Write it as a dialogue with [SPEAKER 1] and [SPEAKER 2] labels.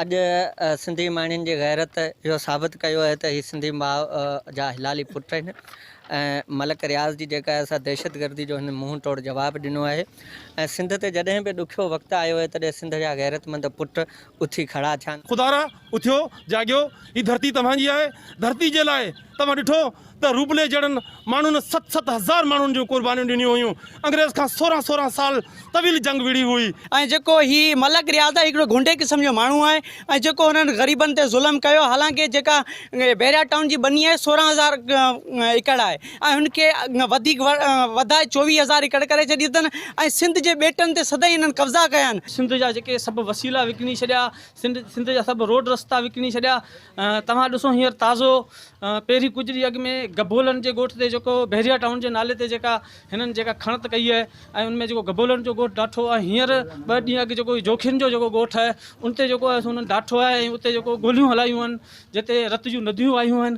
[SPEAKER 1] اڄ سنڌي ماڻهن جي غيرت اهو ثابت ڪيو آهي ته هي سنڌي ماء جا حلالي پٽ آهن ۽ ملڪ رياض جي جيڪا آهي سا دهشتگردي جو هن منهن ٽوڙ جواب ڏنو آهي ۽ سنڌ تي جڏهن به ڏکيو وقت آيو آهي تڏهن سنڌ جا غيرتمند پٽ اٿي کڙا ٿيا آهن.
[SPEAKER 2] خدارا اٿيو جاڳيو هي ڌرتي توهان جي آهي ڌرتي جي لاء توهان ڏٺو ته روپلي جهڙن ماڻهن ست ست هزار ماڻهن جون قربانيون ڏنيون هيون. انگريز کان 16 سورهن سال طويل جنگ وڙهي هئي.
[SPEAKER 3] ۽ جيڪو هي ملڪ رياض آهي هڪڙو غنڊي قسم جو ماڻهو آهي ۽ جيڪو هنن غريبن تي ظلم ڪيو حالانڪه جيڪا بحريا ٽائون جي ٻني آهي 16 هزار ايڪڙ آهي ۽ هن کي وڌيڪ وڌائي 24 هزار ايڪڙ ڪري ڇڏي اٿن ۽ سنڌ جي ٻيٽن تي سدائين هنن قبضا ڪيا آهن.
[SPEAKER 4] سنڌ جا جيڪي سڀ وسيلا وڪڻي ڇڏيا، سنڌ سنڌ جا سڀ روڊ رستا وڪڻي ڇڏيا، توهان ڏسو هينئر تازو پهرين ڪجهه ڏينهن اڳ ۾ گبولن جي ڳوٺ تي جيڪو بحريا ٽائون جي نالي تي جيڪا هنن جيڪا کڻت ڪئي آهي ۽ ان ۾ جيڪو گبولن جو ڳوٺ ڊاٺو ۽ هينئر ٻه ڏينهن اڳ جيڪو جوکين جو جيڪو ڳوٺ آهي ان تي جيڪو آهي سو انهن ڊاٺو آهي ۽ اتي جيڪو گوليون هلايون آهن جتي رت جون نديون آيون آهن.